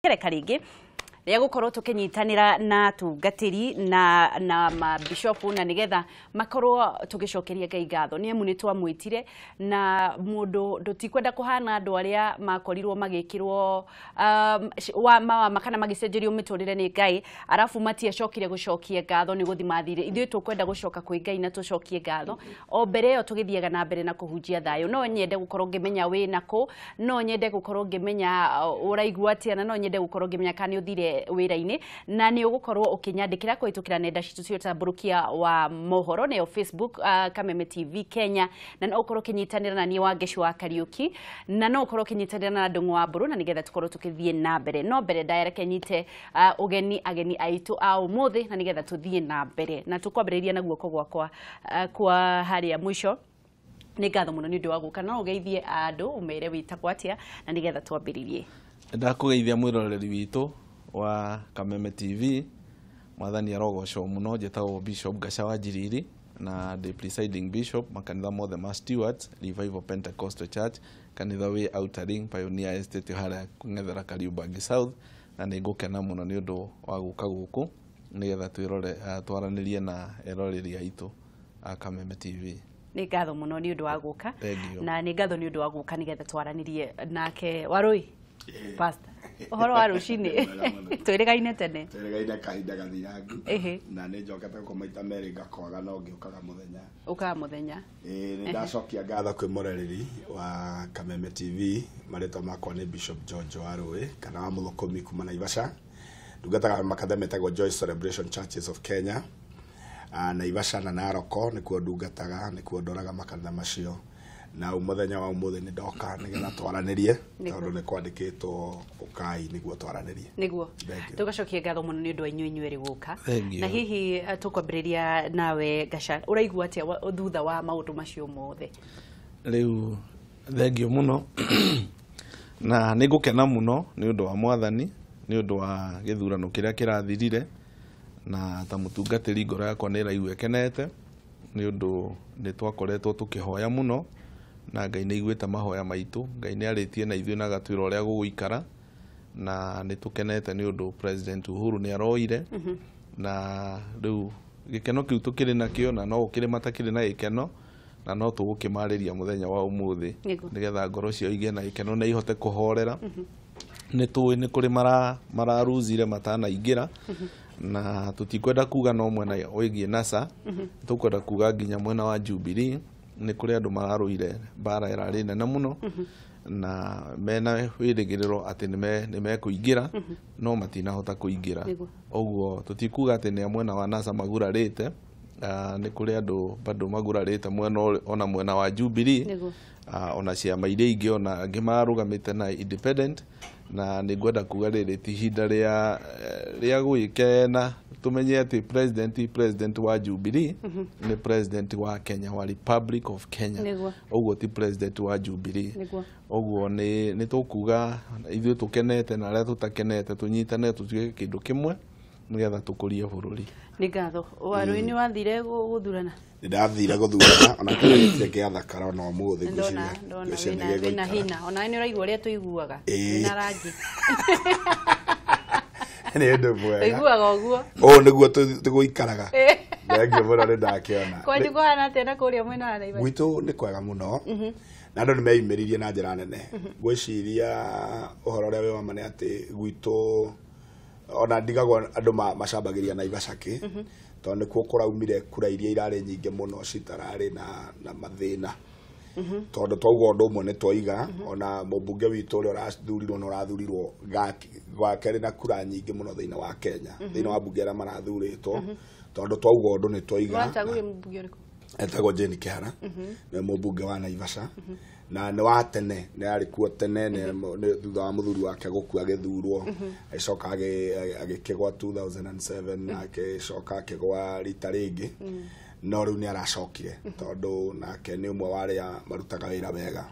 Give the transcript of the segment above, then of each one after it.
Reka rĩngĩ rĩa gũkorwo tũkĩnyitanĩra na tungatĩri na mabishopu na nĩgetha makorwo tũgĩcokeria Ngai ngatho nĩ amu nĩ twamwĩtire na mũndũ tũtikwenda kũhana andũ arĩa makorirwo magĩkĩrwo wa kana magĩcenjerio mĩtũrĩre nĩ Ngai arabu matiacokire gũcokia ngatho nĩ gũthi mathire. Ithuĩ tũkwenda gũcoka kwĩ Ngai na tũcokie ngatho o mbere ĩyo tũgĩthiaga na mbere na kũhunjia thayũ. No nyende gũkorwo ngĩmenya wĩ nakũ, no nyende gũkorwo ngĩmenya ũraigua atĩa, na no nyende gũkorwo ngĩmenya kana nĩ ũthire wĩra-inĩ, na nĩ ũgũkorwo ũkĩnyandĩkĩra kũhĩtũkĩra nenda citũ cia ũtambũrũkia wa mohoro nĩyo Facebook, Kameme TV Kenya, na no ũkorwo ũkĩnyitanĩra na niĩ Wangeci wa Kariũki, na no ũkorwo ũkĩnyitanĩra na Ndung'u wa Mbũrũ, na nĩgetha tũkorwo tũkĩthiĩ na mbere. No mbere ndaya nyite ũgeni ageni aitũ a ũmũthĩ, na nĩgetha tũthiĩ na mbere na tũkwambĩrĩria na guoko gwakwa kwa harĩa mũico. Nĩ ngatho mũno nĩ ũndũ wa gũka, no ũgeithie andũ ũmere wĩtagwo atĩa na nĩgetha twambĩrĩrie. Ndakũgeithia mwĩroreri witũ wa Kameme TV, mwathani arogocwo mũno. Njĩtagwo Bishop Gaca wa Njiriri na ndĩ presiding bishop makanitha mothe ma Stewards Revival Pentecostal Church, kanitha wĩ Outer Ring Pioneer Estate harĩa kũng'ethera Kariubangi South, na nĩ ngũkena mũno nĩ ũndũ wa gũka gũkũ nĩgetha twĩrore twaranĩrie na eroreri aitũ a Kameme TV. Nĩ ngatho mũno nĩ ũndũ wa gũka. Thank you. Na nĩ ngatho nĩ ũndũ wa gũka nĩgetha twaranĩrie nake Warũi Pastor. Ũhoro wa rũcinĩ, twĩrĩgaine tene. Twĩrĩgaine kahinda gathirangu na nĩ njokete gũkũ maita merĩ ngakwaga no ngĩũkaga mũthenya. Ũkaga mũthenya. Ĩĩ, nĩ ndacokia ngatho kwĩ mũrereri wa Kameme TV. Marĩtwa makwa nĩ Bishop George Warũĩ kana wa Mũthũkũmi kuma Naivasha. Ndungataga makanitha metagwo Joy Celebration Churches of Kenya. Naivasha na Naroko nĩkuo ndungataga, nĩkuo ndoraga makanitha macio, na mũthenya wa ũmũthĩ nĩ ndoka nĩgetha twaranĩrie tondũ nĩ kwandĩkĩtwo ũkai nĩguo twaranĩrie. Nĩguo. Thank you. Tũgacokia ngatho mũno nĩ ũndũ wa inyuĩ inyuerĩ gũka. Thank you. Na hihi tũkwambĩrĩria nawe Gaca, ũraigua atĩa thutha wa maũndũ macio mothe? Rĩu thengio mũno na nĩ ngũkena mũno nĩ ũndũ wa mwathani nĩ ũndũ wa gĩthurano kĩrĩa kĩrathirire, na ta mũtungatĩri ngoro yakwa nĩ ĩraigua ĩkenete nĩ ũndũ nĩ twakoretwo tũkĩhoya mũno na Ngai nĩ aiguĩte mahoya maitũ. Ngai nĩ arĩtie na ithuĩ na agatwĩra ũrĩa gũgũikara, na nĩ tũkenete nĩ ũndũ President Uhuru nĩ aroire, na rĩu gĩkeno kĩu tũkĩrĩ nakĩo, na no gũkĩrĩ matakĩrĩ na gĩkeno, na no tũgũkĩmarĩria mũthenya wa ũmũthĩ nĩgetha ngoro ciao igĩe na gĩkeno na ihote kũhorera. Nĩ tũĩ nĩ kũrĩ mararuzire matanaingĩra, na tũtikwenda kuga no mwena wĩgiĩ NASA, tũkwenda kuga nginya mwena wa Jubilee nĩ kũrĩ andũ mararũire mbara ĩrarĩ nene mũno na mena wĩrĩgĩrĩro atĩ nĩ mekũingĩra no matinahota kũingĩra. Ũguo tũtikuga atĩ nĩ a mwena wa NASA magurarĩte, nĩ kũrĩ andũ bado magurarĩte mwena ona mwena wa Jubilee, ona ciama iria ingĩ, ona angĩ marũgamĩte na independent. Na nĩ ngwenda kuga rĩrĩ ti ihinda rĩa gwĩkena, tũmenye atĩ president wa Jubilee nĩ president wa Kenya, wa Republic of Kenya, ũguo ti president wa Jubilee. Ũguo nĩ tũkuga ithuĩ tũkenete na arĩa tũtakenete tũnyitane tũtuĩke kĩndũ kĩmwe nĩgetha tũkũrie bũrũri. Nĩ ngatho. Warũi, nĩ wathire gũthurana? Nĩ ndathire gũthurana, ona kũrĩ gĩtirĩ gĩathakara ona ũmũthĩ. Ndona ndona ngwĩciria wĩna nĩ wĩna gĩgũikara. Hina ona nĩ ũraigua ũrĩa tũiguaga, wĩna rangi. Nĩ ũndũ mwega. Tũiguaga ũguo. Ũũ nĩguo tũgũikaraga. Thengio mũno, nĩ ndakĩona. Kwanyu kũhana atĩa na kũrĩa mwena wa Naivasha? Gwitũ nĩ kwega mũno na andũ nĩ meyumĩririe na njĩra nene. Ngwĩciria ũhoro ũrĩa wĩ wa ma nĩ atĩ gwitũ ona ndigagwo andũ macambagĩria Naivasha kĩ tondũ nĩkuo kũraumire kura iria irarĩ nyingĩ mũno citararĩ na mathĩna, tondũ twauga ũndũ ũmwe nĩ twaiga. Ona mũmbunge witũ ũrĩa ũrathurirwo na ũrathurirwo gwa kerĩ na kura nyingĩ mũno thĩinĩ wa Kenya, thĩinĩ wa mbunge arĩa marathurĩtwo, tondũ twauga ũndũ nĩ twaiga. Wachagũire mũmbunge ũrĩkũ? Etagwo Jane Kihara, nĩ mũmbunge wa Naivasha na nĩ wa tene, nĩ arĩ kuo tene, nĩ thutha wa mũthuri wake gũkua agĩthurwo, agĩcoka agĩkĩgwa 2007 na agĩcoka akĩgwa rita rĩngĩ, no rĩu nĩ aracokire tondũ nake nĩ ũmwe wa arĩa marutaga wĩra wega.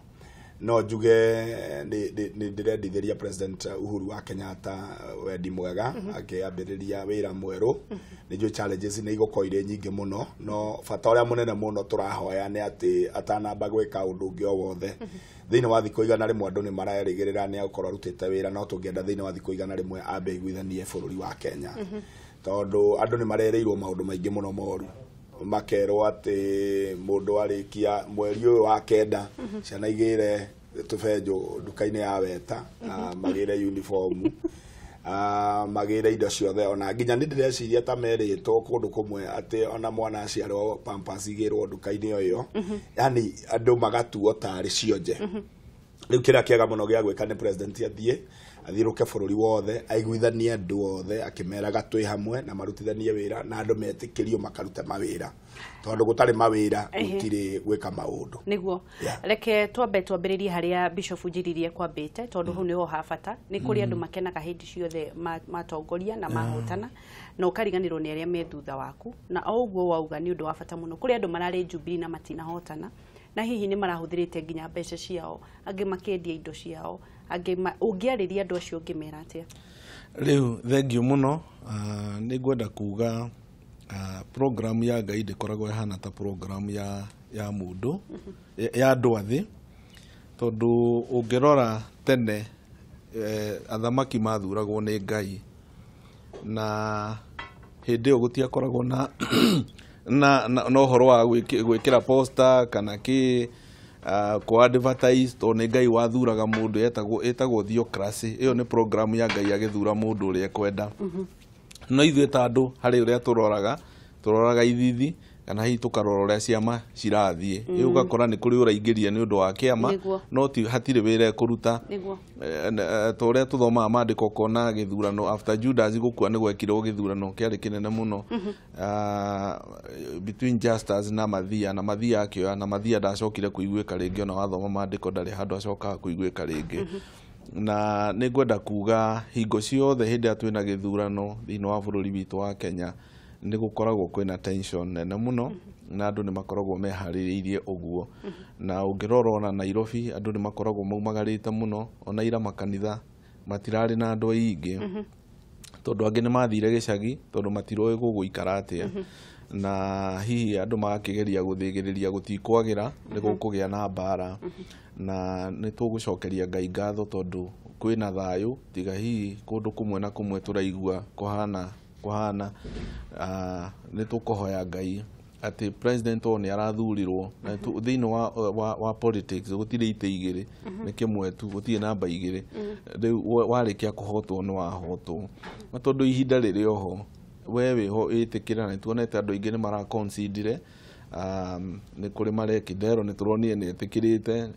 No njuge nĩ ndĩrendithĩria President Uhuru wa Kenyatta wendi mwega akĩambĩrĩria wĩra mwerũ. Nĩ njũĩ challenges nĩ igũkorwo irĩ nyingĩ mũno, no bata ũrĩa mũnene mũno tũrahoya nĩ atĩ atanamba gwĩka ũndũ ũngĩ o wothe thĩinĩ wa thikũ 100 andũ nĩ marerĩgĩrĩra nĩ agũkorwo arutĩte wĩra, no tũngĩenda thĩinĩ wa thikũ 100 ambe aiguithanie bũrũri wa Kenya, tondũ andũ nĩ marerĩirwo maũndũ maingĩ mũno moru, makerwo atĩ mũndũ arĩkia mweri ũyũ wa 9 ciana igĩre tũbenjũ nduka-inĩ ya weta, magĩre uniform, magĩre indo ciothe. Ona nginya nĩ ndĩreciria ta merĩtwo kũndũ kũmwe atĩ ona mwana aciarwo pampers igĩrwo nduka-inĩ o ĩyo, yani andũ magatuo tarĩ cionje. Rĩu kĩrĩa kĩega mũno gĩa gwĩka nĩ president athiĩ athiũrũke bũrũri wothe, aiguithanie andũ othe akĩmeraga twĩ hamwe na marutithanie wĩra, na andũ metĩkĩrio makarute mawĩra, tondũ gũtarĩ mawĩra gũtirĩ gwĩka maũndũ. Nĩguo. Reke twambe twambĩrĩrie harĩa Bishop Njiririe kwambĩte, tondũ hau nĩho ha bata. Nĩ kũrĩ andũ makenaga hĩndĩ ciothe matongoria na mahotana, na ũkariganĩrwo nĩ arĩa me thutha waku, na o ũguo wauga nĩ ũndũ wa bata mũno. Kũrĩ andũ mararĩ Jubilee na matinahotana, na hihi nĩ marahũthĩrĩte nginya mbeca ciao, angĩ makĩendia indo ciao, angĩ ũngĩarĩria andũ acio ũngĩmera atĩa? Rĩu thengiũ mũno. Nĩ ngwenda kuga program ya Ngai ndĩkoragwo ĩhana ta program ya mũndũ, ya andũ a thĩ, tondũ ũngĩrora tene athamaki mathuragwo nĩ Ngai, na hĩndĩ ĩyo gũtiakoragwo na na ũhoro wa gwĩkĩra poster kana kĩ kũ advertise, tondũ nĩ Ngai wathuraga mũndũ, ĩtagwo theocracy. Ĩyo nĩ program ya Ngai agĩthura mũndũ ũrĩa ekwenda. No ithuĩ ta andũ harĩ ũrĩa tũroraga ithithi, kana hihi tũkarora ũrĩa ciama cirathiĩ. Rĩu ũgakora nĩ kũrĩ ũraingĩria nĩ ũndũ wa kĩama, no hatirĩ wĩra ekũruta. Ta ũrĩa tũthomaga maandĩko ũkona gĩthurano after Judas gũkua nĩ gwekirwo gĩthurano kĩarĩ kĩnene mũno, between Justus na Mathia, na Mathia akĩoya, na Mathia ndacokire kũiguĩka rĩngĩ, ona wathoma maandĩko ndarĩ handũ acokaga kũiguĩka rĩngĩ. Na nĩ ngwenda kuga hingo ciothe hĩndĩ ĩrĩa twĩna gĩthurano thĩinĩ wa bũrũri witũ wa Kenya, nĩ gũkoragwo kwĩna tension nene mũno, na andũ nĩ makoragwo meharĩrĩirie ũguo. Na ũngĩrora ona Nairobi andũ nĩ makoragwo maumagarĩte mũno, ona ira makanitha matirarĩ na andũ aingĩ, tondũ angĩ nĩ mathire gĩcagi tondũ matiroĩ gũgũikara atĩa. Na hihi andũ magakĩgeria gũthĩgĩrĩria gũtikwagĩra nĩ gũkũgĩa na mbara, na nĩ tũgũcokeria Ngai ngatho tondũ kwĩna thayũ, tiga hihi kũndũ kũmwe na kũmwe tũraigua kũhana. Nĩ tũkũhoya Ngai atĩ president o nĩ arathurirwo thĩinĩ wa politics gũtirĩ itĩ igĩrĩ, nĩ kĩmwe tu, gũtirĩ namba igĩrĩ. Rĩu warĩkia kũhotwo nĩ wahotwo, na tondũ ihinda rĩrĩ oho we wĩho ĩtĩkĩra, nĩ tuonete andũ aingĩ nĩ maraconsidire, nĩ kũrĩ marekindero, nĩ tũronire nĩ etĩkĩrĩte,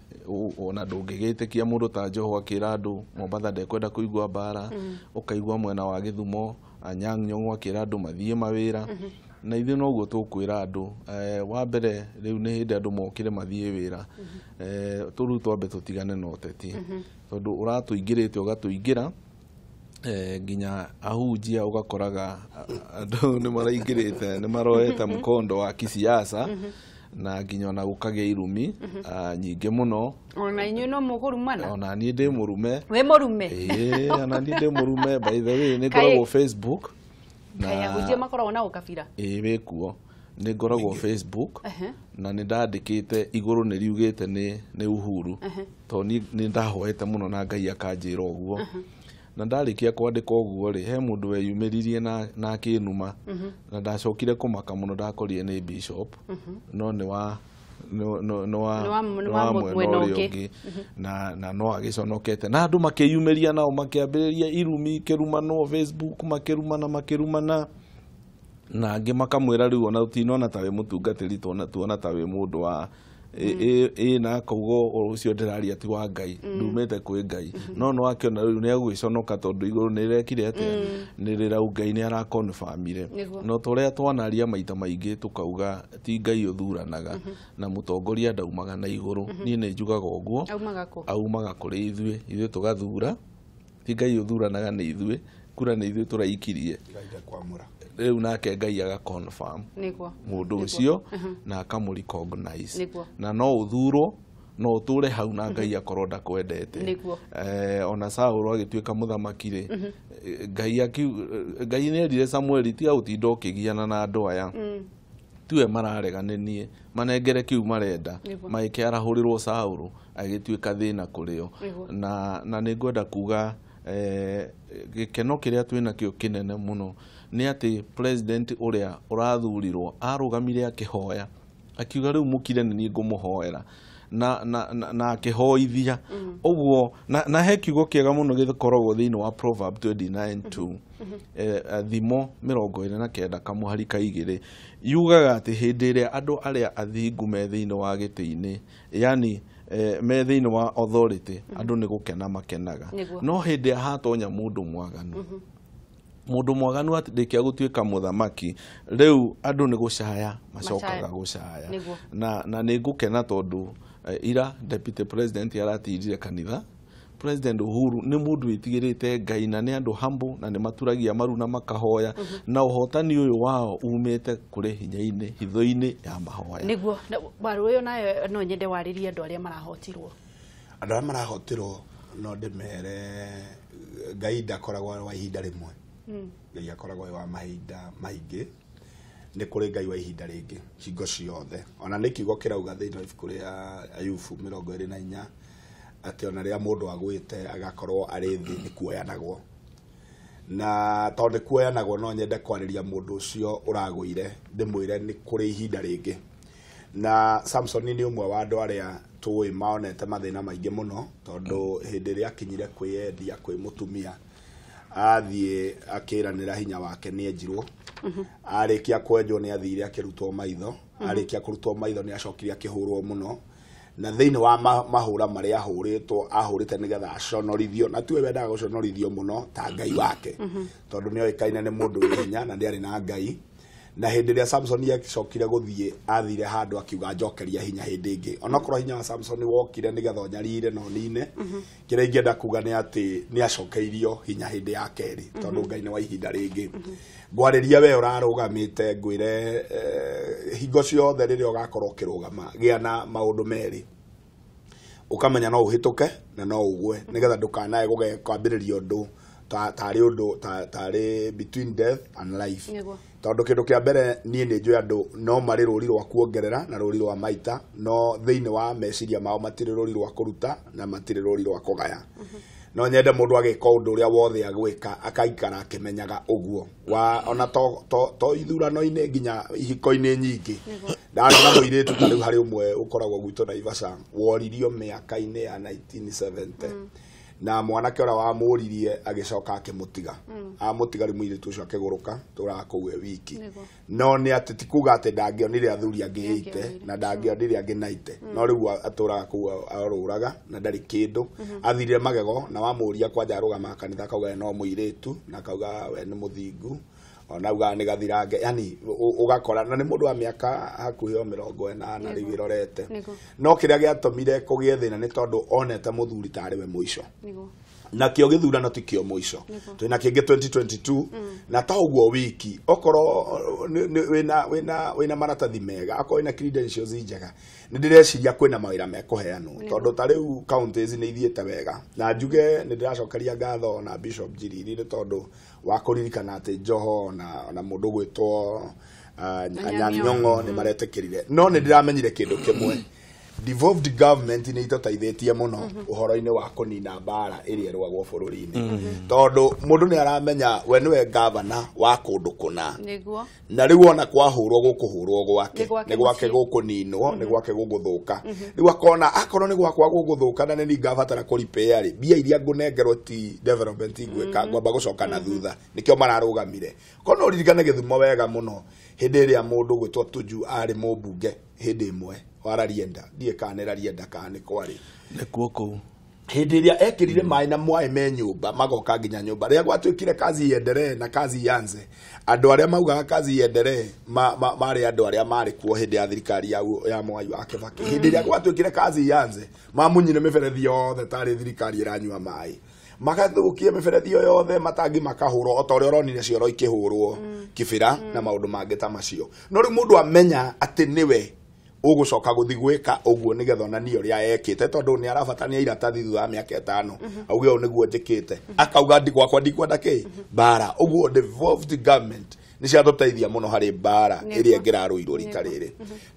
ona ndũngĩgĩtĩkia mũndũ ta Joho akĩra andũ Mombatha ndekwenda kũigua mbara, ũkaigua mwena wa Gĩthumo Anyang' Nyong'o akĩra andũ mathiĩ mawĩra. Na ithuĩ noguo tũkwĩra andũ, wa mbere rĩu nĩ hĩndĩ andũ mokĩre mathiĩ wĩra, tũrĩu twambe tũtigane na ũteti, tondũ ũratũingĩrĩte ũgatũingĩra nginya ahunjia ũgakoraga andũ nĩ maraingĩrĩte, nĩ maroete mkondo wa kisiasa, na nginya ona gũkagĩa irumi nyingĩ mũno. Ona inyuĩ no mũkũrumana? Ona niĩ ndĩ mũrume. Wĩ mũrume? Ĩĩ, ona niĩ ndĩ mũrume. By the way, nĩ ngoragwo Facebook. Kaĩ ahunjia makoragwo na ũkabira? Ĩĩ, wĩ kuo. Nĩ ngoragwo Facebook, na nĩ ndandĩkĩte igũrũ nĩ riugĩte nĩ Uhuru, tondũ nĩ ndahoete mũno na Ngai akanjĩra ũguo. Na ndarĩkia kwandĩka ũguo rĩ, he mũndũ weyumĩririe na akĩnuma, na ndacokire kũmaka mũno ndakorire nĩ bishop, no nĩ wa mwena ũrĩa ũngĩ, na no agĩconokete, na andũ makĩyumĩria nao makĩambĩrĩria irumi ikĩrumanwo Facebook, makĩrumana, na angĩ makamwĩra rĩu ona tũtinona ta wĩ mũtungatĩri, tuona ta wĩ mũndũ wa ĩ na akauga ũcio ndĩraria ti wa Ngai, ndumĩte kwĩ Ngai. No no akĩona rĩu nĩ egũgĩconoka tondũ igũrũ nĩ rĩrekire atĩa, nĩ rĩrau Ngai nĩ araconfirmire. No tũrĩa twanaria maita maingĩ tũkauga ti Ngai ũthuranaga, na mũtongoria ndaumaga na igũrũ. Niĩ nĩ njugaga ũguo, aumaga kũrĩ ithuĩ, ithuĩ tũgathura. Ti Ngai ũthuranaga, nĩ ithuĩ, kura nĩ ithuĩ tũraikirie. Rĩu nake Ngai agaconfirm mũndũ ũcio na akamũ recognize, na no ũthurwo No ũtũre hau na Ngai akorwo ndakwendete. Ona Saũlũ agĩtuĩka mũthamaki rĩ, Ngai nĩerire Samueli tiga gũtinda ũkĩgiana na andũ aya, tiwe mararega nĩ niĩ, manengere kĩu marenda. Maike arahũrĩrwo Saũlũ agĩtuĩka thĩna kũrĩ o. Na nĩ ngwenda kuga gĩkeno kĩrĩa twĩnakĩo kĩnene mũno nĩ atĩ president ũrĩa ũrathurirwo arũgamire akĩhoya, akiuga rĩu mũkire nĩ niĩ ngũmũhoera, na akĩhoithia ũguo. Na he kiugo kĩega mũno gĩkoragwo thĩinĩ wa Proverb 29:2, thimo 29 kamũhari ka 2, yugaga atĩ hĩndĩ ĩrĩa andũ arĩa athingu me thĩinĩ wa gĩtĩ-inĩ, yani me thĩinĩ wa authority, andũ nĩ gũkena makenaga. No hĩndĩ hatonya mũndũ mwaganu, mũndũ mwaganu atĩrĩkia gũtuĩka mũthamaki, rĩu andũ nĩ gũcaya macokaga gũcaya. Na nĩ ngũkena tondũ ira deputy president aratirire kanitha. President Uhuru nĩ mũndũ wĩtigĩrĩte Ngai na nĩ andũ humble na nĩ maturagia maru na makahoya, na ũhotani ũyũ wao umĩte kũrĩ hinya-inĩ hitho-inĩ ya mahoya. Nĩguo waru ũyũ nayo no nyende warĩrie andũ arĩa marahotirwo. Andũ arĩa marahotirwo no ndĩmere Ngai ndakoragwo wa ihinda rĩmwe. Ngai akoragwo wa mahinda maingĩ. Nĩ kũrĩ Ngai wa ihinda rĩngĩ hingo ciothe. Ona nĩ kiugo kĩrauga thĩinĩ wa ibuku rĩa Ayubu 24 atĩ ona rĩrĩa mũndũ agwĩte agakorwo arĩ thĩ nĩ kuoyanagwo. Na tondũ nĩ kuoyanagwo no nyende kwarĩria mũndũ ũcio ũragũire ndĩmwĩre nĩ kũrĩ ihinda rĩngĩ. Na Samson nĩ ũmwe wa andũ arĩa tũĩ maonete mathĩna maingĩ mũno, tondũ hĩndĩ ĩrĩa akinyire kwĩyendia kwĩ mũtumia athiĩ akĩranĩra hinya wake nĩ enjirwo. Arĩkia kwenjwo nĩ athire akĩrutwo maitho, arĩkia kũrutwo maitho nĩ acokire akĩhũrwo mũno. Na thĩinĩ wa mahũra marĩa ahũrĩtwo ahũrĩte nĩgetha aconorithio, na tiwe wendaga gũconorithio mũno ta Ngai wake, tondũ nĩ oĩkaine nĩ mũndũ wĩ hinya na ndĩarĩ na Ngai. Na hĩndĩ ĩrĩa Samson acokire gũthiĩ athire handũ akiuga njokeria hinya hĩndĩ ĩngĩ, onokorwo hinya wa Samson wokire nĩgetha ũnyarire na ũnine, kĩrĩa ingĩenda kuga nĩ atĩ nĩ acokeirio hinya hĩndĩ ya kerĩ, tondũ Ngai nĩ wa ihinda rĩngĩ. Ngwarĩria we ũrarũgamĩte ngwĩre hingo ciothe rĩrĩa ũgakorwo ũkĩrũgama gĩa na maũndũ merĩ, ũkamenya no ũhĩtũke na no ũgwe, nĩgetha ndũkanae kwambĩrĩria ũndũ tarĩ ũndũ tarĩ between death and life. Tondũ kĩndũ kĩa mbere niĩ nĩ njũĩ andũ no marĩ rũri rwa kuongerera na rũri rwa maita, no thĩinĩ wa meciria mao matirĩ rũri rwa kũruta na matirĩ rũri rwa kũgaya. No nyende mũndũ agĩka ũndũ ũrĩa wothe agwĩka akaikara akĩmenyaga ũguo wa ona to ithurano-inĩ nginya ihiko-inĩ nyingĩ. Ndarona mũirĩtu ta rĩu harĩ ũmwe ũkoragwo gwitũ Naivasha woririo mĩaka-inĩ ya 1970, na mwanake ũrĩa wamũririe agĩcoka akĩmũtiga. Amũtiga rĩu mũirĩtu ũcio akĩgũrũka tũraga kũu e wiki. No nĩ atĩ ti kuga atĩ ndangĩonire athuri angĩ 80 na ndangĩonire angĩ 90, no rĩu atũraga kũu arũraga na ndarĩ kĩndũ. Athirire magego na wamũria kwanja arũgama kanitha akauga we no mũirĩtu na akauga we nĩ mũthingu, ona auga nĩ gathirange, yani ũgakora na nĩ mũndũ wa mĩaka hakuhĩ o 80 rĩu ĩrorete. No kĩrĩa gĩatũmire kũgĩe thĩna nĩ tondũ onete mũthuri tarĩ we mũico, na kĩo gĩthurano ti kĩo mũico, twĩna kĩngĩ 2022 na ta ũguo wiki okorwo wĩna maratathi mega, akorwo wĩna credentials njega, nĩ ndĩreciria kwĩna mawĩra mekũheanwo, tondũ ta rĩu counties nĩ ithiĩte wega. Na njuge nĩ ndĩracokeria ngatho na Bishop Njiriri nĩ tondũ wa kũririkana atĩ Joho na mũndũ gwĩtwo Anyang' Nyong'o nĩ maretĩkĩrire. No nĩ ndĩramenyire kĩndũ kĩmwe, devolved government nĩ itũteithĩtie mũno ũhoro-inĩ wa kũnina mbara ĩrĩa ĩrũagwo bũrũri-inĩ, tondũ mũndũ nĩ aramenya we nĩwe governor wa kũndũ kũna, na rĩu ona kwahũrwo gũkũhũrwo gwake, nĩ gwake gũkũninwo, nĩ gwake gũgũthũka. Rĩu akona akorwo nĩ gwakwa gũgũthũka na nĩ ngabatara kũripea rĩ, mbia iria ngũnengerwo ti development ngwĩka, ngwamba gũcoka na thutha. Nĩkĩo mararũgamire. Korwo no ũririkane Gĩthumo wega mũno hĩndĩ ĩrĩa mũndũ gwĩtwo Tuju arĩ mũmbunge hĩndĩ ĩmwe wa Rarienda, ndiĩ kana nĩ Rarienda kana nĩ kwarĩ nĩkuo kũu, hĩndĩ ĩrĩa ekĩrire maĩ na mwaĩ me nyũmba magoka nginya nyũmba, rĩrĩa gwatuĩkire kazi iendelee na kazi ianze, andũ arĩa maugaga kazi iendelee marĩ andũ arĩa marĩ kuo hĩndĩ ya thirikari ya Mwai wa Kibaki. Hĩndĩ ĩrĩa gwatuĩkire kazi ianze, mamunyire mĩberethi yothe tarĩ thirikari ĩranyua maĩ, magathũkia mĩberethi ĩyo yothe, matangi makahũrwo o ta ũrĩa ũronire cioro ikĩhũrwo Kibera na maũndũ mangĩ ta macio. No rĩu mũndũ amenya atĩ nĩwe Ũgũcoka gũthi gwĩka ũguo nĩgetha onanie ũrĩa ekĩte, tondũ nĩ arabatania iratathi thutha wa mĩaka 5 auge ũũ nĩguo njĩkĩte, akauga gwakwa ndikwenda kĩ mbara. Ũguo devolved government nĩ ciatũteithia mũno harĩ mbara ĩrĩa ĩngĩrarũirwo rita rĩrĩ.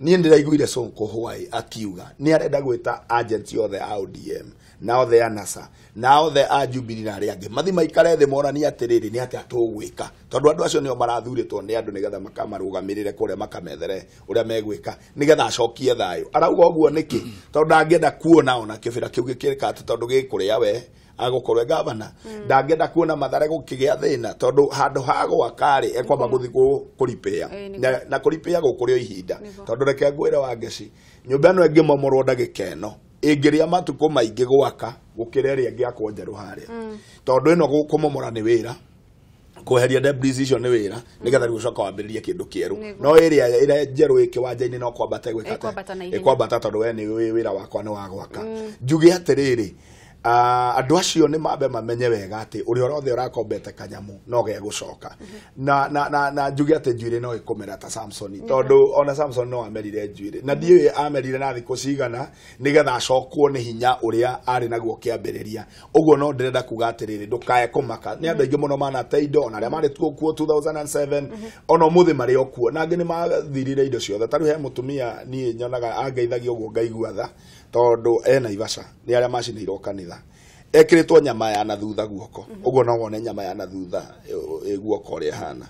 Niĩ ndĩraiguire Sonko Hwai akiuga nĩ arenda gwĩta agents othe a ODM na othe a NASA na othe a Jubilee na arĩa angĩ mathi maikare thĩ moranie atĩrĩrĩ, nĩ atĩa tũgwĩka, tondũ andũ acio nĩo marathurĩtwo nĩ andũ nĩgetha makamarũgamĩrĩre kũrĩa, makamethere ũrĩa megwĩka nĩgetha acokie thayũ. Arauga ũguo nĩkĩ? Tondũ ndangĩenda kuona ona kĩbĩra kĩu gĩkĩrĩka atĩ tondũ gĩkũrĩa we agũkorwo e gavana, ndangĩenda kuona Mathare gũkĩgĩa thĩna, tondũ handũ ha gwaka rĩ ekwamba gũthiĩ kũripĩa na kũripĩa gũkũrĩ o ihinda. Tondũ reke ngwĩre wa Ngeci, nyũmba ĩno ĩngĩmomorwo ndagĩka ĩno ĩngĩrĩa matukũ maingĩ gwaka gũkĩra ĩrĩa ĩngĩakwo njerũ harĩa, tondũ ĩno kũmomora nĩ wĩra, kweheria debris icio nĩ wĩra, nĩgetha rĩu ũcoka wambĩrĩrie kĩndũ kĩerũ. No ĩrĩa ĩrĩa njerũ ĩ kĩwanja-inĩ no kwambata ĩgwĩka atĩa? Ĩkwambata, tondũ we nĩ wĩra wakwa nĩ wa gwaka. Njuge atĩrĩrĩ, andũ acio nĩ mambe mamenye wega atĩ ũrĩa ũrothe ũrakombete kanyamũ no gegũcoka. Na njuge atĩ njuĩrĩ no ĩkũmera ta Samson, tondũ ona Samson no amerire njuĩrĩ, na ndiũĩ amerire na thikũ cigana nĩgetha acokwo nĩ hinya ũrĩa arĩ naguo kĩambĩrĩria. Ũguo no ndĩrenda kuga atĩrĩrĩ, ndũkae kũmaka, nĩ andũ aingĩ mũno manate indo, ona arĩa marĩ kuo 2007 ona ũmũthĩ marĩ o kuo, na angĩ nĩ mathirire indo ciothe. Ta rĩu he mũtumia niĩ nyonaga angeithagia ũguo ngaigua tha, tondũ e Naivasha, nĩ arĩa macinĩirwo kanitha, ekĩrĩtwo nyama ya na thutha guoko, ũguo no wone nyama ya na thutha ĩ guoko ũrĩa ĩhana,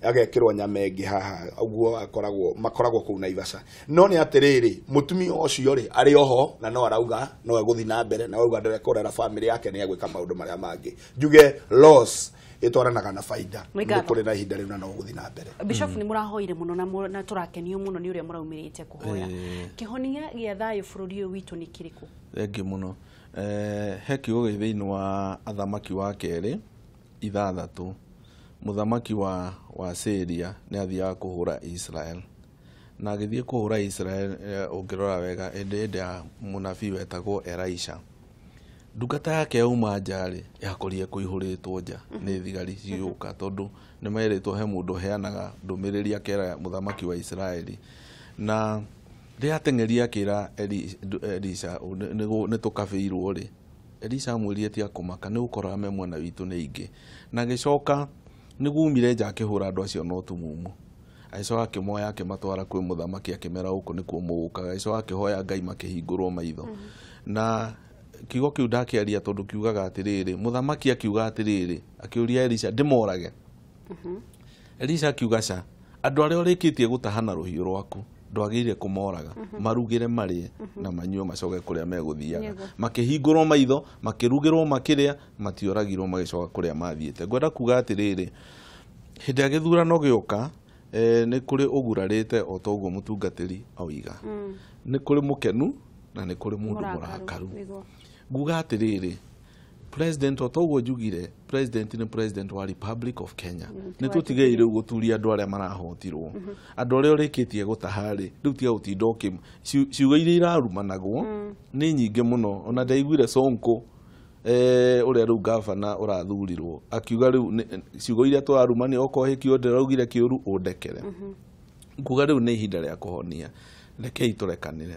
agekĩrwo nyama ĩngĩ haha ũguo, akoragwo makoragwo kũu Naivasha. No nĩ atĩrĩrĩ, mũtumia ũcio rĩ arĩ oho na no arauga no egũthiĩ na mbere, na auga ndekũrera famĩlĩ yake, nĩ egwĩka maũndũ marĩa mangĩ. Njuge loss ĩtwaranaga na baida, nĩ kũrĩ na ihinda rĩu na no gũthiĩ na mbere. Bishop, nĩ mũrahoire mũno na tũrakenio mũno nĩ ũrĩa mũraumĩrĩte kũhoya. Kĩhonia gĩa thayũ bũrũri ũyũ witũ nĩ kĩrĩkũ? Thengiũ mũno. He kiugo gĩ thĩinĩ wa Athamaki wa kerĩ 6, mũthamaki wa Syria nĩ athiaga kũhũra Israel, na agĩthiĩ kũhũra Israel, ũngĩrora wega hĩndĩ ya mũnabii wetagwo Elisha, ndungata yake yauma nja rĩ yakorire kũihũrĩtwo nja nĩ thigari cigĩũka, tondũ nĩ merĩtwo he mũndũ ũheanaga ndũmĩrĩri akera mũthamaki wa Israeli. Na rĩrĩa ateng'eria akĩra Elisha nĩ tũkabĩirwo rĩ, Elisha amwĩrire tiga kũmaka, nĩ gũkorwo me mwena witũ nĩ aingĩ. Na agĩcoka nĩguumire nja akĩhũra andũ acio na ũtumumu, agĩcoka akĩmoya akĩmatwara kwĩ mũthamaki akĩmera gũkũ nĩkuo mũgũkaga, agĩcoka akĩhoya Ngai makĩhingũrwo maitho. Na kiugo kĩu ndakĩaria tondũ kiugaga atĩrĩrĩ, mũthamaki akiuga atĩrĩrĩ, akĩũria Elisha ndĩmorage. Elisha akiuga ca, andũ arĩa ũrĩkĩtie gũtaha na rũhiũ rwaku ndwagĩrĩire kũmoraga, marugĩre marĩe na manyue macoke kũrĩa megũthiaga. Makĩhingũrwo maitho, makĩrugĩrwo makĩrĩa, matioragirwo magĩcoka kũrĩa mathiĩte. Ngwenda kuga atĩrĩrĩ, hĩndĩ ya gĩthurano gĩũka, nĩ kũrĩ ũgurarĩte o ta ũguo mũtungatĩri oiga, nĩ kũrĩ mũkenu na nĩ kũrĩ mũndũ mũrakaru. Nguga atĩrĩrĩ, president o ta ũguo njugire, president nĩ president wa Republic of Kenya. Nĩ tũtigei rĩu gũturia andũ arĩa marahotirwo, andũ arĩa ũrĩkĩtie gũtaha rĩ, rĩu tiga gũtinda ũkĩ ciugo iria irarumanagwo nĩ nyingĩ mũno. Ona ndaiguire Sonko ũrĩa rĩu gavana ũrathurirwo akiuga rĩu ciugo iria tũrarumania, okorwo he kiugo ndĩraugire kĩũru ũndekere. Nguga rĩu nĩ ihinda rĩa kũhonia, rekei tũrekanĩre.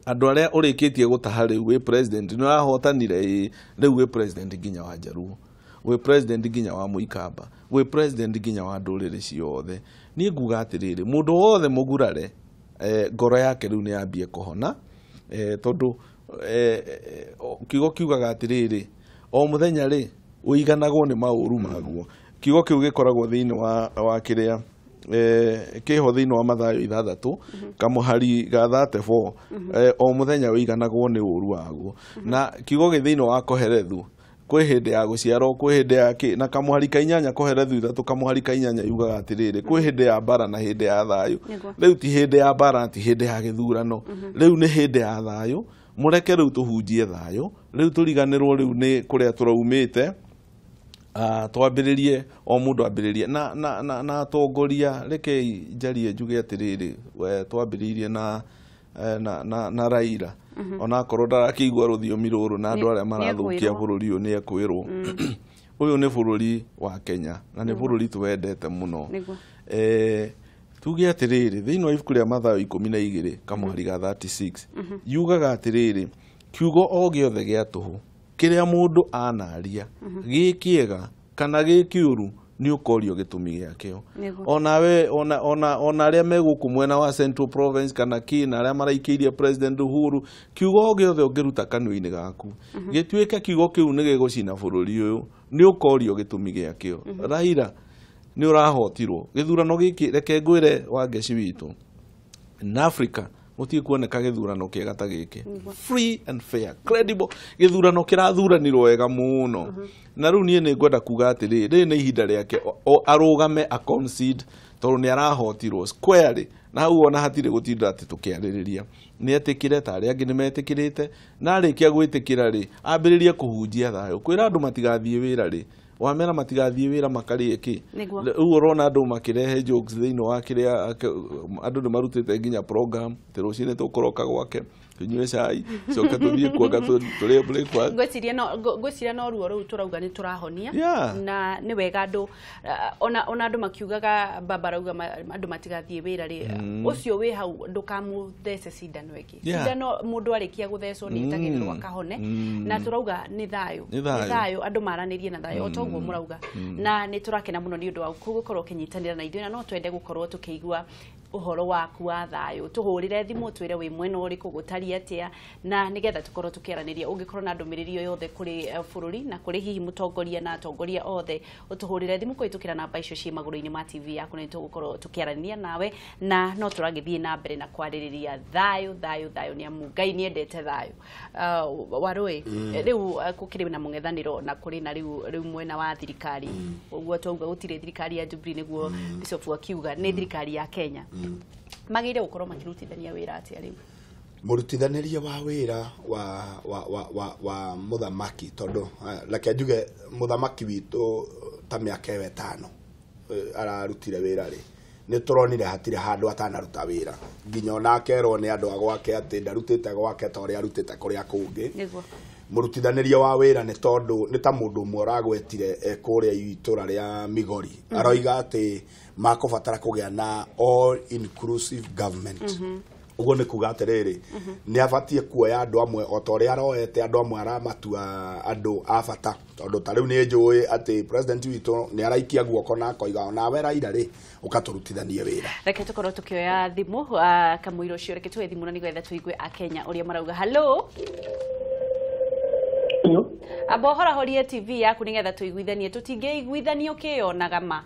Andũ arĩa ũrĩkĩtie gũtaha rĩu wĩ president nĩ ũrahotanire, rĩu wĩ president nginya wa Njaruo, wĩ president nginya wa Mũikamba, wĩ president nginya wa ndũrĩrĩ ciothe. Niĩ nguga atĩrĩrĩ, mũndũ wothe mũgurare ngoro yake rĩu nĩ yambie kũhona, tondũ kiugo kiugaga atĩrĩrĩ, o mũthenya rĩ ũiganagwo nĩ maũru maguo. Kiugo kĩu gĩkoragwo thĩinĩ wa kĩrĩa kĩho thĩinĩ wa Mathayo 6 kamũhari ga 34, o mũthenya ũiganagwo nĩ ũru waguo. Na kiugo gĩ thĩinĩ wa Koherethu, kwĩ hĩndĩ ya gũciarwo, kwĩ hĩndĩ ya kĩ, na kamũhari ka 8 Koherethu 3 kamũhari ka 8 yugaga atĩrĩrĩ, kwĩ hĩndĩ ya mbara na hĩndĩ ya thayũ. Rĩu ti hĩndĩ ya mbara, ti hĩndĩ ya gĩthurano, rĩu nĩ hĩndĩ ya thayũ. Mũreke rĩu tũhunjie thayũ, rĩu tũriganĩrwo rĩu nĩ kũrĩa tũraumĩte, twambĩrĩrie o mũndũ ambĩrĩrie na atongoria. Rekei njarie njuge atĩrĩrĩ, twambĩrĩirie na Raila, ona akorwo ndarakĩigua rũthiomi rũrũ na andũ arĩa marathũkia bũrũri ũyũ nĩ ekwĩrwo. Ũyũ nĩ bũrũri wa Kenya na nĩ bũrũri tũwendete mũno. Tuge atĩrĩrĩ, thĩinĩ wa ibuku rĩa Mathayo 12 kamũhari ga 36 yugaga atĩrĩrĩ, kiugo o gĩothe gĩa tũhũ kĩrĩa mũndũ anaria gĩ kĩega kana gĩ kĩũru nĩ ũkorio gĩtũmi gĩakĩo. Onawe ona arĩa me gũkũ mwena wa Central Province kana kĩ na arĩa maraikĩirie President Uhuru, kiugo o gĩothe ũngĩruta kanua-inĩ gaku gĩtuĩke kiugo kĩu nĩ gĩgũcina bũrũri ũyũ, nĩ ũkorio gĩtũmi gĩakĩo. Raila nĩ ũrahotirwo gĩthurano gĩkĩ. Reke ngwĩre Wangeci witũ, in Africa gũtirĩ kuoneka gĩthurano kĩega ta gĩkĩ, free and fair, credible, gĩthurano kĩrathuranirwo wega mũno. Na rĩu niĩ nĩ ngwenda kuga atĩrĩrĩ, rĩrĩ nĩ ihinda rĩake arũgame a concede, tondũ nĩ arahotirwo squarely, na hau ona hatirĩ gũtinda atĩ tũkĩarĩrĩria. Nĩ etĩkĩre ta arĩa angĩ nĩ metĩkĩrĩte, na arĩkia gwĩtĩkĩra rĩ, ambĩrĩrie kũhunjia thayũ, kwĩra andũ matigathiĩ wĩra rĩ, wamera matigathiĩ wĩra makarĩe kĩ. Rĩu ũrona andũ makĩrehe jokes thĩinĩ wa kĩrĩa andũ nĩ marutĩte nginya program atĩ rũcinĩ tũkũroka gwake tũnyue cai, coke tũthiĩ kuonga tũrĩe breakfast. Ngwĩciria no ruo rũu tũrauga nĩ tũrahonia. Na nĩ wega andũ ona andũ makiugaga baba arauga andũ matigathiĩ wĩra rĩ, ũcio wĩ hau ndũkamũthece cindano ĩngĩ. Cindano mũndũ arĩkia gũthecwo nĩ etagĩrĩrwo akahone. Na tũrauga nĩ thayũ. Nĩ thayũ, andũ maranĩrie na thayũ o ta ũguo mũrauga. Na nĩ tũrakena mũno nĩ ũndũ wa gũkorwo ũkĩnyitanĩra na ithuĩ, na no twende gũkorwo tũkĩigua ũhoro waku wa thayũ. Tũhũrĩre thimũ twĩre wĩ mwena ũrĩkũ, gũtariĩ atĩa, na nĩgetha tũkorwo tũkĩaranĩria. Ũngĩkorwo na ndũmĩrĩri o yothe kũrĩ bũrũri na kũrĩ hihi mũtongoria na atongoria othe, ũtũhũrĩre thimũ kũhĩtũkĩra namba icio ciĩ magũrũ-inĩ ma TV yaku, na nĩtũgũkorwo tũkĩaranĩria nawe. Na no tũragĩthiĩ na mbere na kwarĩrĩria thayũ, thayũ, thayũ, nĩ amu Ngai nĩendete thayũ. Warũĩ rĩu gũkĩrĩ na mũng'ethanĩro na kũrĩ na rĩu mwena wa thirikari. Ũguo twauga gũtirĩ thirikari ya Jubilee, nĩguo Bishop akiuga nĩ thirikari ya Kenya. Magĩrĩire gũkorwo makĩrutithania wĩra atĩa rĩu? Mũrutithanĩrie wa wĩra wa mũthamaki, tondũ reke njuge mũthamaki witũ ta mĩaka ĩyo 5 ararutire wĩra rĩ, nĩ tũronire hatirĩ handũ atanaruta wĩra, nginya ona akerwo nĩ andũ a gwake atĩ ndarutĩte gwake ta ũrĩa arutĩte kũrĩa kũngĩ. Mũrutithanĩrie wa wĩra nĩ tondũ nĩ ta mũndũ ũmwe ũragwetire kũrĩa itũra rĩa Migori, aroiga atĩ makũbatara kũgĩa na all inclusive government. Ũguo nĩ kuga atĩrĩrĩ, nĩ abatiĩ kuoya andũ amwe o ta ũrĩa aroete andũ amwe aramatua andũ a bata, tondũ ta rĩu nĩ njũĩ atĩ president witũ nĩ araikia guoko na akoiga onawe Raila rĩ, ũkatũrutithanie wĩra. Reke tũkorwo tũkĩoya thimũ kamũira ũcio, reke tuoye thimũ na nĩgetha tũigue Akenya ũrĩa marauga. Hello. Amba ũhorahorie TV yaku nĩgetha tũiguithanie, tũtingĩiguithanio ũkĩyonaga ma.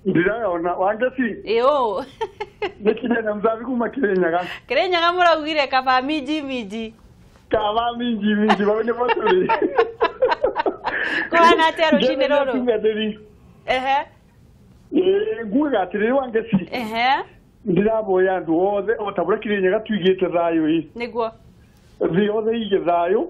Ndĩrayona Wangeci. Ĩũ. Nĩ Kirinyaga mzabi kuma Kirinyaga. Kirinyaga mũraugire kaba minji minji. Kaba minji minji baba nĩ botũrĩ. Kũhana atĩa rũcinĩ rũrũ? Ehe. Nguga atĩrĩrĩ Wangeci. Ehe. Ndĩraboya andũ othe o ta ũrĩa Kirinyaga tuigĩte thayũ ĩ. Nĩguo. Thĩ yothe ige thayũ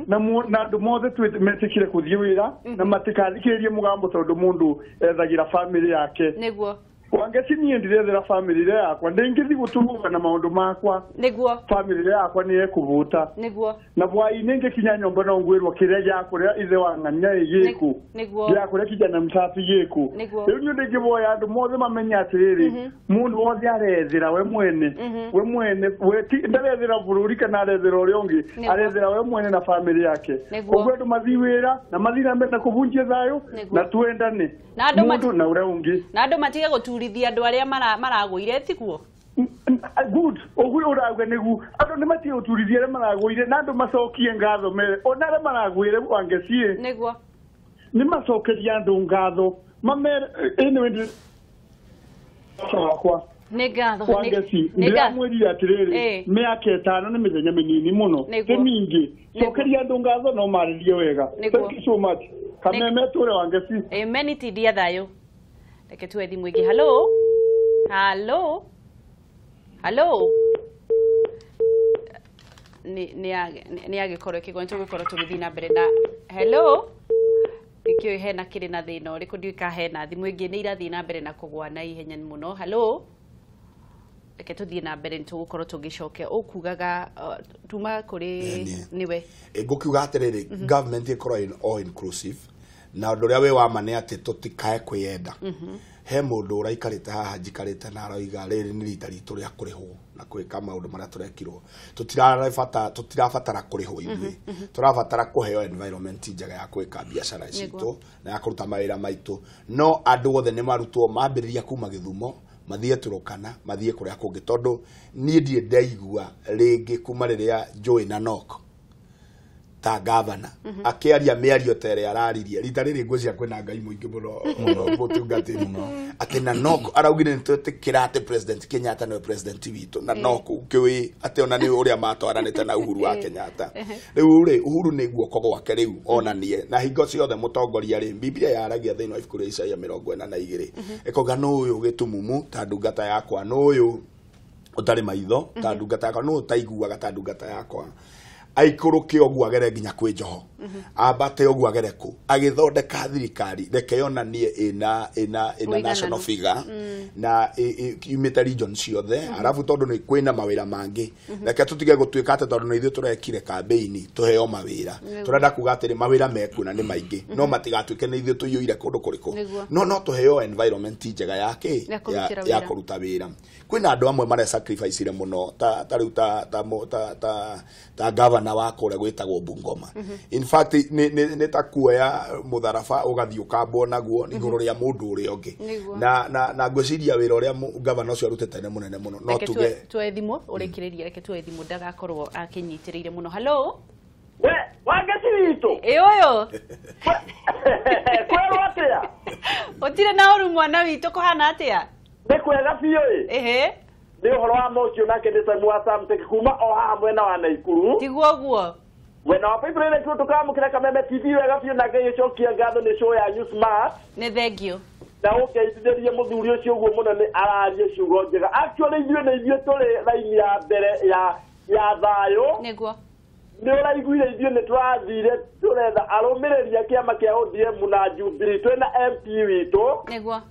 na andũ mothe metĩkĩre kũthiĩ wĩra na matikathikĩrĩrie mũgambo, tondũ mũndũ ethagĩra bamĩrĩ yake. Nĩguo. Wangeci niĩ ndirethera bamĩrĩ yakwa, ndĩngĩthiĩ gũtũrũga na maũndũ makwa. Nĩguo. Bamĩrĩ yakwa nĩ ĩkũhũta. Nĩguo. Na hwaĩ-inĩ ngĩkinya nyũmba no ngwĩrwo kĩrĩa gĩakũrĩa ithe wa ng'ania ĩ gĩkũ. Nĩguo. Gĩakũrĩa kijana msafi gĩkũ. Nĩguo. Rĩu niĩ ndĩngĩboya andũ mothe mamenye atĩrĩrĩ, mũndũ wothe arethera we mwene. We mwene, we ti ndarethera bũrũri kana arethera ũrĩa ũngĩ, arethera we mwene na bamĩrĩ yake. Koguo andũ mathiĩ wĩra na mathiĩ na mbere na kũhunjia thayũ na twendane. Mũndũ na ũrĩa ũngĩ. Na andũ matige gũturithia andũ arĩa maragũire tiguo. Good. Ũguo ũrauga nĩguo andũ nĩ matige gũturithia arĩa maragũire, na andũ macokie ngatho mere ona arĩa maragũire Wangeci. Nĩguo. Nĩ macokerie andũ ngatho mamere anyway wakwa. Nĩ ngatho. Wangeci ndĩramwĩrire atĩrĩrĩ, mĩaka 5 nĩ mĩthenya mĩnini mũno, ti mĩingĩ. Cokeria andũ ngatho no marĩrie wega. Thank you so much. Kameme tũre Wangeci. Amen. Tindia thayũ. Reke tuoe thimũ ĩngĩ. Hello. Hello. Hello. Nĩ agĩkorwo ĩkĩgwa, nĩ tũgũkorwo tũgĩthiĩ na mbere na hello. Ndikĩũĩ hena kĩrĩ na thĩna ũrĩkũ, ndiũĩ kana hena thimũ ĩngĩ nĩ irathiĩ na mbere na kũgwa na ihenya mũno. Hello. Reke tũthiĩ na mbere, nĩ tũgũkorwo tũgĩcokia. Ũkugaga tuma kũrĩ nĩwe. Ngũkiuga atĩrĩrĩ, government ĩkorwo all inclusive, Na ũndũ ũrĩa wĩ wa ma nĩ atĩ tũtikae kwĩyenda. He mũndũ ũraikarĩte haha njikarĩte na aroiga rĩrĩ nĩ rita ritũ rĩa kũrĩhwo na kwĩka maũndũ marĩa tũrekirwo. Tũtirabatara kũrĩhwo ithuĩ, tũrabatara kũheo environment njega ya kwĩka biacara citũ na ya kũruta mawĩra maitũ. No andũ othe nĩ marutwo mambĩrĩria kuma Gĩthumo mathiĩ Turukana, mathiĩ kũrĩa kũngĩ, tondũ niĩ ndirĩ ndaigua rĩngĩ kuma rĩrĩa njũĩ na Nok ta gavana akĩaria mĩario ta ĩrĩa araririe rita rĩrĩ. Ngwĩciria kwĩna Ngai mũingĩ mũno mũno mũtungatĩri atĩ na Nok araugire nĩ twĩtĩkĩra atĩ President Kenyatta nĩwe president witũ, na Nok ũkĩũĩ atĩ ona nĩ ũrĩa matwaranĩte na Uhuru wa Kenyatta. Rĩu rĩ, Uhuru nĩ guoko gwake rĩu onanie na hingo ciothe mũtongoria rĩ, Biblia yaragia thĩinĩ wa ibuku rĩa Isaia 42 ĩkoiga nũ ũyũ gĩtumumu ta ndungata yakwa, nũ ũyũ ũtarĩ maitho ta ndungata yakwa, nũ ũtaiguaga ta ndungata yakwa. Aikũrũke ũguo agere nginya kwĩ Joho, ambate ũguo agere kũ agĩthondeka thirikari, reke yonanie ĩna national figure na yumĩte region ciothe. Arabu tondũ nĩ kwĩna mawĩra mangĩ, reke tũtige gũtuĩka atĩ tondũ nĩ ithuĩ tũrekire kambĩini tũheo mawĩra. Tũrenda kuga atĩrĩ, mawĩra mekuo na nĩ maingĩ, no matigatuĩke nĩ ithuĩ tũiyũire kũndũ kũrĩkũ, no tũheo environment njega ya kĩ ya kũruta wĩra. Kwĩna andũ amwe mare sacrifice mũno ta rĩu ta governor wa kũrĩa gwĩtagwo Bungoma. In fact nĩ ta kuoya mũtharaba ũgathiĩ ũkambwo naguo igũrũ rĩa mũndũ ũrĩa ũngĩ, na ngwĩciria wĩra ũrĩa governor ũcio arutĩte nĩ mũnene mũno. No tuge tuoe thimũ ũrĩkĩrĩrie, reke tuoe thimũ ndagakorwo akĩnyitĩrĩire mũno. Hello, we Wangeci witũ. Ĩ ũyũ kwerwo atĩa? Ũtirĩ na ũru mwana witũ, kũhana atĩa? Nĩ kwega biũ. Ĩ ĩhĩ, nĩ ũhoro wa mũcio nake nĩ Samu wa Samtech kuma o haha mwena wa Naikuru. Tiguo guo mwena wa Pipe Naikuru tũkamũkĩra Kameme TV wega biũ, na Ngai ĩcokia ngatho nĩ show yanyu smart. Nĩ thengio na ũngeithĩrĩrie mũthuri ũcio ũguo mũno, nĩ araria ciugo njega. Actually ithuĩ nĩ ithuĩ tũrĩ raini ya mbere ya thayũ. Nĩguo nĩ ũraiguire ithuĩ nĩ tũrathire tũretha arũmĩrĩri a kĩama kĩa ODM na Jubilee twĩna MP witũ. Nĩguo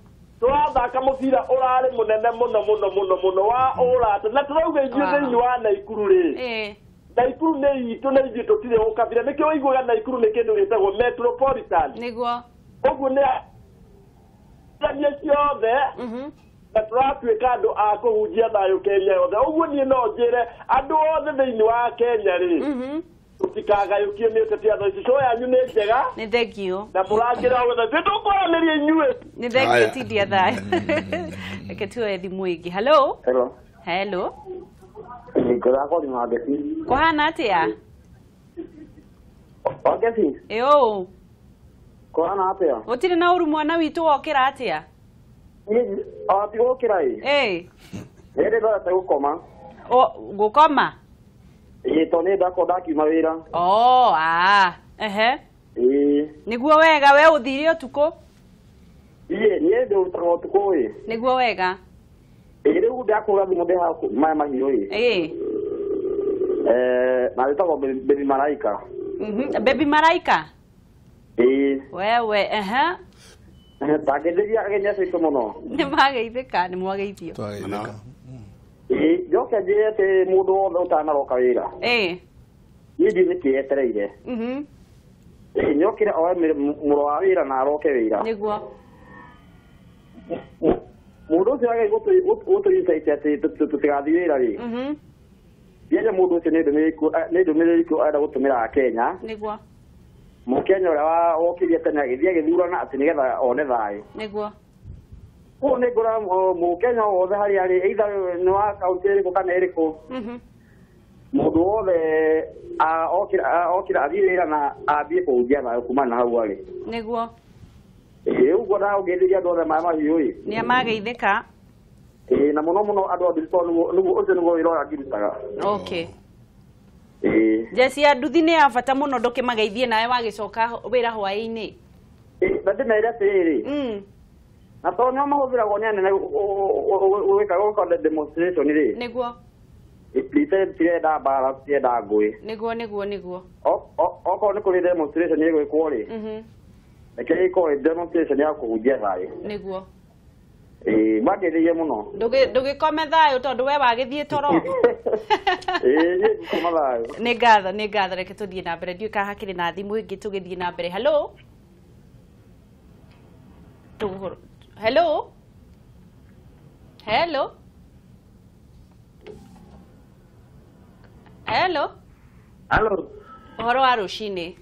tũrathaka mũbira ũrarĩ mũnene mũno mũno mũno mũno wa ũrata, na tũrauga ithuĩ thĩinĩ wa Naikuru rĩ, Naikuru nĩ itũ na ithuĩ tũtirĩ ũkabira. Nĩkĩo ũiguaga Naikuru nĩ kĩndũ gĩtagwo metropolitan. Nĩguo ũguo nĩ ciothe na tũratuĩka andũ a kũhunjia thayũ Kenya yothe. Ũguo niĩ no njĩre andũ othe thĩinĩ wa Kenya rĩ, tũtikagayũkio nĩ ũteti wa thaa ici. Show yanyu nĩ njega. Nĩ thengio na mũrangĩra wothe ithuĩ tũkwaranĩria inyuĩ. Nĩ thengio tindia thayũ. Reke tuoe thimũ ĩngĩ. Hello. Hello. Hello. Nĩngũrakwo Wangeci. Kũhana atĩa? Wangeci. Ĩ ũũ kũhana atĩa? Gũtirĩ na ũru mwana witũ, wokĩra atĩa? Ti gũkĩra ĩ. Ĩ nĩ ndĩrorete gũkoma. Gũkoma? Ĩ tondũ nĩ ndakorwo ndakiuma wĩra. Oh, ah, ehe. Ĩ nĩguo wega, we ũthire ũtukũ? Ĩ niĩ ndĩrutaga ũtukũ ĩ. Nĩguo wega. Ĩ rĩu ndakũra thimũ ndĩ haha maya mahiũ ĩ. Ĩ na wĩtagwo Baby Malaika. Baby Malaika? Ĩ wewe, ehe. Tangĩthĩria ageni acio aitũ mũno. Nĩ mageithĩka, nĩ mwageithio. Twageithĩka. Ĩ njoke njĩre atĩ mũndũ wothe ũtanaroka wĩra, Ĩ niĩ ndiũĩ nĩkĩ etereire. Ĩ nĩokĩre oe mũro wa wĩra na aroke wĩra. Nĩguo Mũndũ ũcio agĩrĩirwo gũtũ atĩ tũtigathiĩ wĩra rĩ, ndiaria mũndũ ũcio nĩ ndũmĩrĩri kũ arenda gũtũmĩra Akenya. Nĩguo Mũkenya ũrĩa wokĩrie tene agĩthiĩ agĩthurana atĩ nĩgetha one thayũ. Nĩguo Koguo nĩ ngũra mũkenya wothe harĩa arĩ, either nĩ wa kaũntĩ ĩrĩkũ kana ĩrĩkũ, mũndũ wothe okĩra athiĩ wĩra na ambie kũhunjia thayũ kuma na hau arĩ. Nĩguo Ĩ ũguo na ũngeithĩria andũ othe maya mahiũ ĩ. Nĩ mageithĩka. Ĩ na mũno mũno andũ a nduthi tondũ nĩguo ũcio nĩguo wĩra ũrĩa ngirutaga. Okay. Ĩ Jeci ya nduthi nĩ ya bata mũno, ndũkĩmageithie nawe wagĩcoka wĩra hwaĩ-inĩ. Na ndĩmere atĩrĩrĩ, na tondũ nĩo mahũthĩragwo nĩ anene gwĩka gwĩka demonstration rĩ, Nĩguo tirenda mbara, tirenda ngũĩ. Nĩguo nĩguo nĩguo. Okorwo nĩ kũrĩ demonstration ĩgwĩkwo rĩ, reke ĩkorwo ĩ demonstration ya kũhunjia thayũ. Nĩguo Ĩ mangeithĩrie mũno. Ndũgĩkome thayũ tondũ we wagĩthiĩ toro. Ĩ niĩ ngũkoma thayũ. Nĩ ngatho, nĩ ngatho. Reke tũthiĩ na mbere, ndiũĩ kana hakĩrĩ na thimũ ĩngĩ tũgĩthiĩ na mbere. Hello. Tũgũkorwo hello hello hello hello ũhoro wa rũcinĩ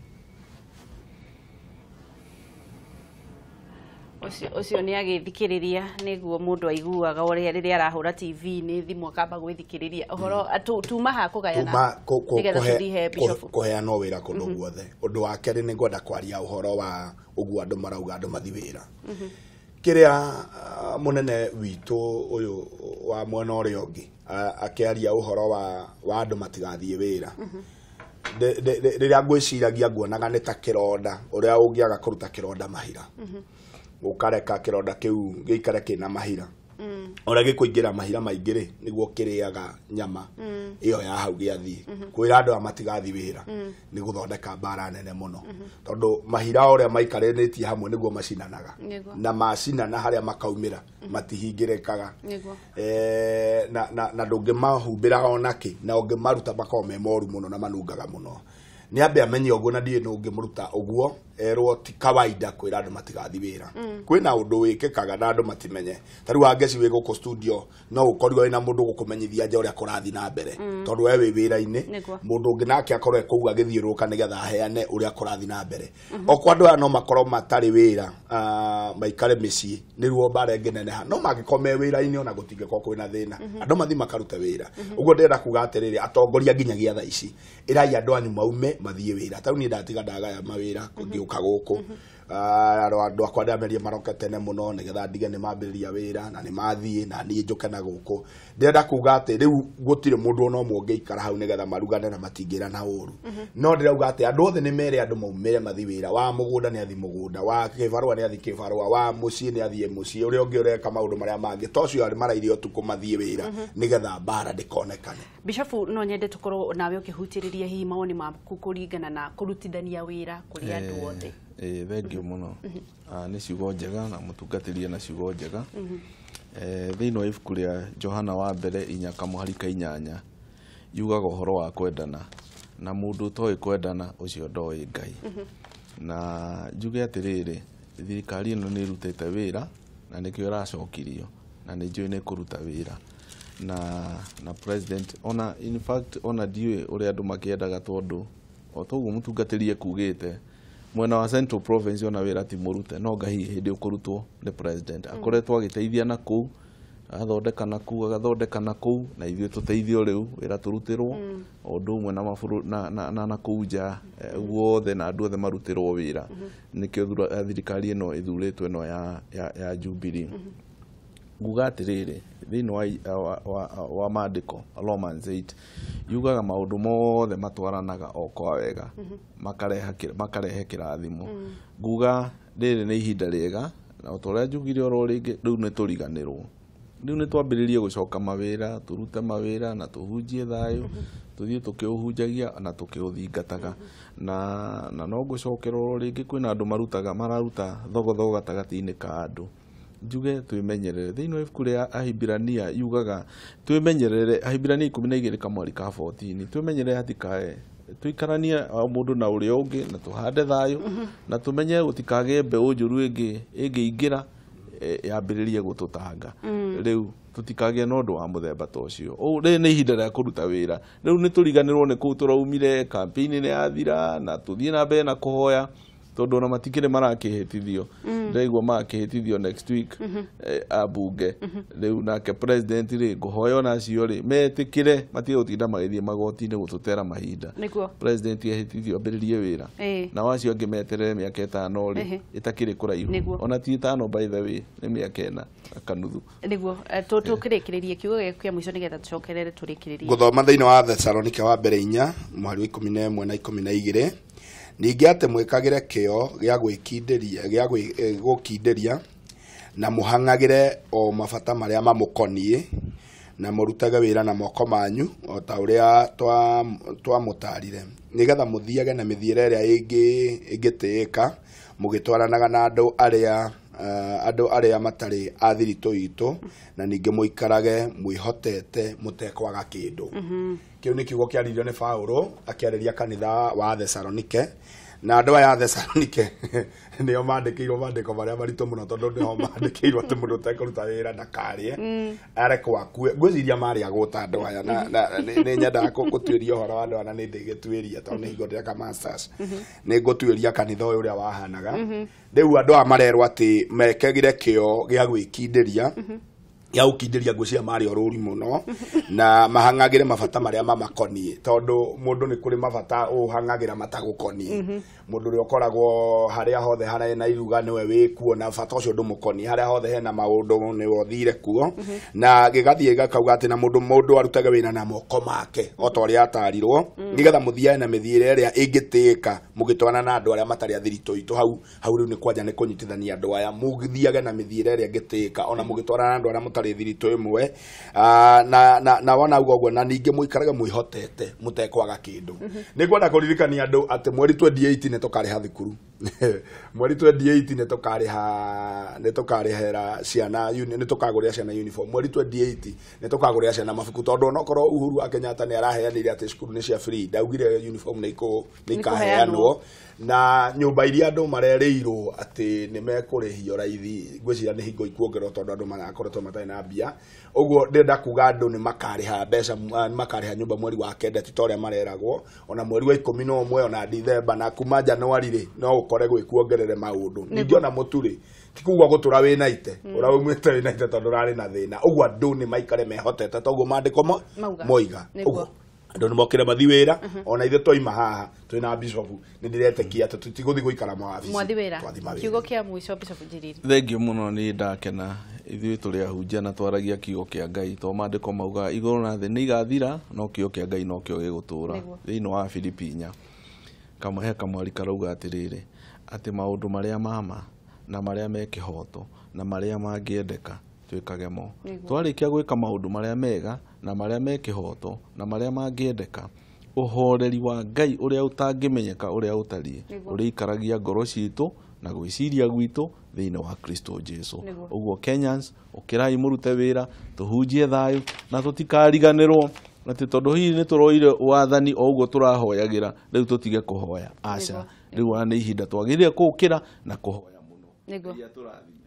ũcio nĩ agĩthikĩrĩria nĩguo mũndũ aiguaga ũrĩa rĩrĩa arahũra TV nĩ thimũ akamba gwĩthikĩrĩria ũhoro tuma ha kũgayana nĩgetha tũthiĩ bishop kũheanwo wĩra kũndũ guothe. Ũndũ wa kerĩ nĩ ngwenda kwaria ũhoro wa ũguo andũ marauga andũ mathi wĩra. Kĩrĩa mũnene witũ ũyũ wa mwena ũrĩa ũngĩ akĩaria ũhoro wa andũ matigathiĩ wĩra. Rĩrĩa ngwĩciragia nguonaga nĩ ta kĩronda ũrĩa ũngĩaga kũruta kĩronda mahira. Ũkareka kĩronda kĩu gĩikare kĩna mahira. Ũrĩa gĩkũingĩra mahira maingĩ rĩ nĩguo kĩrĩaga nyama ĩyo ya hau gĩathiĩ. Kwĩra andũ aya matigathiĩ wĩra nĩ gũthondeka mbara nene mũno. Tondũ mahira ũrĩa maikarĩtie hamwe nĩguo macinanaga. Na macinana harĩa makaumĩra matihingĩrĩkaga. Na ndũngĩmahumbĩra onakĩ na ũngĩmaruta makoragwo me moru mũno na manungaga mũno. Nĩ ambe amenye ũguo na ndiĩ nũ ũngĩmũruta ũguo erwo ti kawaida kwĩra andũ matigathiĩ wĩra. Kwĩna ũndũ wĩkĩkaga na andũ matimenye. Ta rĩu Wangeci wĩ gũkũ studio no ũkorirwo wĩna mũndũ gũkũmenyithia nja ũrĩa kũrathiĩ na mbere. Tondũ we wĩ wĩra-inĩ mũndũ ũngĩ nake akorwo e kũu agĩthiũrũrũka nĩgetha aheane ũrĩa kũrathiĩ na mbere. Okwa andũ aya no makorwo matarĩ wĩra maikare mĩciĩ nĩruo mbara ĩngĩneneha. No mangĩkorwo me wĩra-inĩ ona gũtingĩkorwo kwĩna thĩna. Andũ mathiĩ makarute wĩra. Ũguo ndĩrenda kuga atĩrĩrĩ atongoria nginyagia thaa ici ĩrai andũ anyu maume mathiĩ wĩra. Ta rĩu niĩ ndatiga ndagaya mawĩra ngĩũka gũkũ. Andũ akwa ndĩrameria maroke tene mũno nĩgetha ndige nĩ mambĩrĩria wĩra na nĩ mathiĩ na niĩ njũke na gũkũ. Ndĩrenda kuga atĩ rĩu gũtirĩ mũndũ ona ũmwe ũngĩikara hau nĩgetha marugane na matingĩrana ũru. No ndĩrauga atĩ andũ othe nĩ mere andũ maumĩre mathiĩ wĩra. Wa mũgũnda nĩ athiĩ mũgũnda, wa kĩbarũa nĩ athiĩ kĩbarũa, wa mũciĩ nĩ athiĩ mũciĩ, ũrĩa ũngĩ ũreka maũndũ marĩa mangĩ. To ũcio arĩa marairie ũtukũ mathiĩ wĩra nĩgetha mbara ndĩkonekane. Bishop no nyende tukorwo nawe ũkĩhutĩrĩria hihi mawoni maku kũringana na kũrutithania wĩra kũrĩ andũ othe. Thengiũ mũno. Nĩ ciugo njega na mũtungatĩrie na ciugo njega. Thĩinĩ wa ibuku rĩa Johana wa mbere 4:8 yugaga ũhoro wa kwendana na mũndũ ũtoĩ kwendana ũcio ndoĩ Ngai. Na njuge atĩrĩrĩ thirikari ĩno nĩ ĩrutĩte wĩra na nĩkĩo ĩracokirio na nĩ njũĩ nĩ ĩkũruta wĩra. Na president ona in fact ona ndiũĩ ũrĩa andũ makĩendaga tondũ o toguo mũtungatĩri ekugĩte mwena wa Central Province ona wĩra ti mũrute no ngahi hĩndĩ ũkũrutwo nĩ president akoretwo agĩteithia na kũu agathondeka na kũu agathondeka na kũu na ithuĩ tũteithio rĩu wĩra tũrutĩrwo o ũndũ ũmwe na mabũrũri na kũu nja guothe na andũ othe marutĩrwo wĩra. Nĩkĩo thirikari ĩno ĩthurĩtwo ĩno ya Jubilee. Nguga atĩrĩrĩ thĩinĩ wa maandĩko Romans 8 yugaga maũndũ mothe matwaranaga o kwa wega makarehe kĩrathimo. Nguga rĩrĩ nĩ ihinda rĩega na o ta ũrĩa njugire oro rĩngĩ rĩu nĩ tũriganĩrwo. Rĩu nĩ twambĩrĩrie gũcoka mawĩra tũrute mawĩra na tũhunjie thayũ tũthiĩ tũkĩũhunjagia na tũkĩũthingataga. Na no ngũcokera oro rĩngĩ kwĩna andũ marutaga mararuta thogothogo gatagatĩ-inĩ ka andũ. Njuge twĩmenyerere. Thĩinĩ wa ibuku rĩa Ahibirania yugaga twĩmenyerere Ahibirania 12:14 twĩmenyerere hatikae tũikaranie o mũndũ na ũrĩa ũngĩ na tũhande thayũ na tũmenye gũtikagĩe mbeũ njũru ĩngĩingĩra yambĩrĩrie gũtũtanga. Rĩu tũtikagĩe na ũndũ wa mũthemba ta ũcio. Rĩrĩ nĩ ihinda rĩa kũruta wĩra. Rĩu nĩ tũriganĩrwo nĩ kũu tũraumire campaign nĩ yathira na tũthiĩ na mbere na kũhoya tondũ ona matikĩrĩ marakĩhĩtithio. Ndĩraigua makĩhĩtithio next week ambunge. Rĩu nake president rĩ ngũhoya ona acio rĩ metĩkĩre matige gũtinda magĩthiĩ magoti-inĩ gũtũtera mahinda. President ehĩtithio ambĩrĩrie wĩra nao acio angĩ meterere mĩaka 5 rĩ ĩtakĩrĩ kũraihu. Ona ti 5 by the way nĩ mĩaka 4 na nuthu. Nĩguo tũkĩrĩkĩrĩrie kiugo gĩaku kĩa mũico nĩgetha tũcokerere tũrĩkĩrĩrie. Gũthoma thĩinĩ wa Thessalonike wa mbere 4 mũhari wa 11 na 12 ningĩ atĩ mwĩkagĩre kĩyo gĩa gwĩkindĩria na mũhang'agĩre o mabata marĩa mamũkoniĩ na mũrutage wĩra na moko manyu o ta ũrĩa twamũtarire nĩgetha mũthiage na mĩthiĩre ĩrĩa ĩngĩtĩĩka mũgĩtwaranaga na andũ arĩa matarĩ a thiritũ itũ na ningĩ mũikarage mwĩhotete mũtekwaga kĩndũ. Kĩu nĩ kiugo kĩaririo nĩ Paũlũ akĩarĩria kanitha wa Thessalonike Na andũ aya a Thesalonike nĩo mandĩkĩirwo mandĩko marĩa maritũ mũno, tondũ nĩho mandĩkĩirwo atĩ mũndũ ũtekũruta wĩra ndakarĩe, arekwo akue. Ngwĩciria marĩ agũta andũ aya, na nĩ nyendaga gũtuĩria ũhoro wa andũ aya, na nĩ ndĩgĩtuĩria tondũ nĩ hingo ndĩreka masters, nĩ ngũtuĩria kanitha ũyũ ũrĩa wahanaga. Rĩu andũ aya marerwo atĩ mekegire kĩo gĩa gwĩkindĩria, gĩa gũkindĩria ngwĩciria marĩ orũri mũno, na mahang'agĩre mabata marĩa mamakoniĩ, tondũ mũndũ nĩ kũrĩ mabata ũhang'agĩra matagũkoniĩ. Mũndũ ũrĩa ũkoragwo harĩa hothe harĩa na iruga nĩwe wĩkuo, na bata ũcio ndũmũkoniĩ, harĩa hothe hena maũndũ nĩwe ũthire kuo. Na gĩgathiĩ gakauga atĩ na mũndũ arutage wĩra na moko make o ta ũrĩa atarirwo, nĩgetha mũthiage na mĩthiĩre ĩrĩa ĩngĩtĩĩka mũgĩtwarana na andũ arĩa matarĩ athiritũ itũ. Hau rĩu nĩ kwanja nĩ kũnyitithania andũ aya, mũthiage na mĩthiĩre ĩrĩa ĩngĩtĩĩka ona mũgĩtwarana na andũ arĩa mũtarĩ thiritũ ĩmwe. Na wona uguo ũguo, na ningĩ mũikarage mwĩhotete mũtekwaga kĩndũ. Nĩ ngwenda kũririkania andũ atĩ mweri 28 nĩ tũkarĩha thukuru, mweri 28 nĩ tũkarĩha, nĩ tũkarĩhĩra ciana, nĩ tũkagũrĩra ciana uniform. Mweri 28 nĩ tũkagũrĩra ciana mabuku, tondũ onokorwo Uhuru wa Kenyatta nĩ araheanire atĩ cukuru nĩ cia free, ndaugire uniform nĩ ikaheanwo. Na nyũmba iria andũ marerĩirwo atĩ nĩ mekũrĩhio raithi, ngwĩciria nĩ hingo ikuongererwo tondũ andũ marakoretwo matarĩ na mbia. Ũguo ndĩrenda kuga andũ nĩ makarĩha mbeca, nĩ makarĩha nyũmba mweri wa 9 ti ta ũrĩa mareragwo, ona mweri wa 11, ona Dithemba, na kuma Januari rĩ no ũkore gwĩkuongerere maũndũ. Ningĩ ona mũtu rĩ, ti kuga gũtũra wĩna ite, ũraumĩte wĩna ite tondũ ũrarĩ na thĩna. Ũguo andũ nĩ maikare mehotete, toguo maandĩko moiga. Ũguo andũ nĩ mokire mathi wĩra, ona ithuĩ twaima haha twĩna bishop, nĩ ndĩretĩkia atĩ tũtigũthiĩ gũikara mawabici. Mwathi wĩra. Kiugo kĩa mũico Bishop Njiriri. Thengiũ mũno, nĩ ndakena. Ithuĩ tũrĩ ahunjia na twaragia kiugo kĩa Ngai, to maandĩko mauga igũrũ na thĩ nĩ igathira, no kiugo kĩa Ngai nokĩo gĩgũtũũra. Thĩinĩ wa Filipi 4 kamwe he kamwari karauga atĩrĩrĩ, atĩ maũndũ marĩa mama na marĩa me kĩhoto na marĩa mangĩendeka twĩkage mo. Twarĩkia gwĩka maũndũ marĩa mega na marĩa me kĩhoto na marĩa mangĩendeka, ũhoreri wa Ngai ũrĩa ũtangĩmenyeka ũrĩa ũtariĩ ũrĩikaragia ngoro citũ na gwĩciria gwitũ thĩinĩ wa Kristo Jesu. Ũguo Kenyans, ũkĩrai mũrute wĩra, tũhunjie thayũ na tũtikariganĩrwo atĩ tondũ hihi nĩ tũroire wathani o ũguo tũrahoyagĩra, rĩu tũtige kũhoya. Aca, rĩu nĩ ihinda twagĩrĩire kũũkĩra na kũhoya mũno.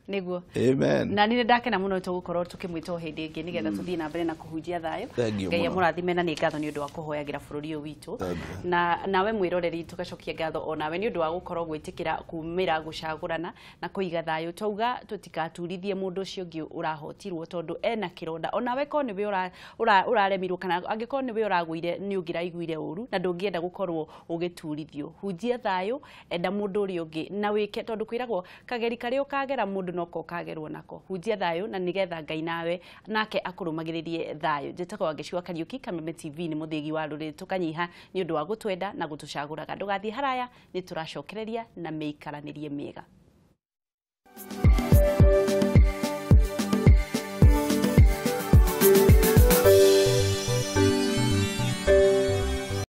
Nĩguo. Amen. Na nĩ ndakena mũno tũgũkorwo tũkĩmwĩta o hĩndĩ ĩngĩ nĩgetha tũthiĩ na mbere na kũhunjia thayũ. Ngai amũrathime na nĩ ngatho nĩ ũndũ wa kũhoyagĩra bũrũri ũyũ witũ. Na nawe mwĩroreri tũgacokia ngatho o nawe nĩ ũndũ wa gũkorwo gwĩtĩkĩra kumĩra gũcagũrana na kũiga thayũ. Twauga tũtikaturithie mũndũ ũcio ũngĩ ũrahotirwo tondũ ena kĩronda. O nawe korwo nĩwe ũraremirwo kana angĩkorwo nĩwe ũragũire nĩ ũngĩraiguire ũru na ndũngĩenda gũkorwo ũgĩturithio. Hunjia thayũ, enda mũndũ ũrĩa ũngĩ na wĩke, tondũ kwĩragwo kageri karĩa ũkagera mũndũ no kagerwo nako. Hunjia thayũ na nigetha Ngai nawe nake akũrũmagĩrĩrie thayũ. Njĩtagwo Wangeci wa Kariuki, Kameme TV nĩ mũthĩgi wa rũrĩrĩ, tũkanyiha nĩ ũndũ wa gũtwenda na gũtũcagũraga. Ndũgathiĩ haraya, nĩ tũracokereria na mĩikaranĩrie mĩega.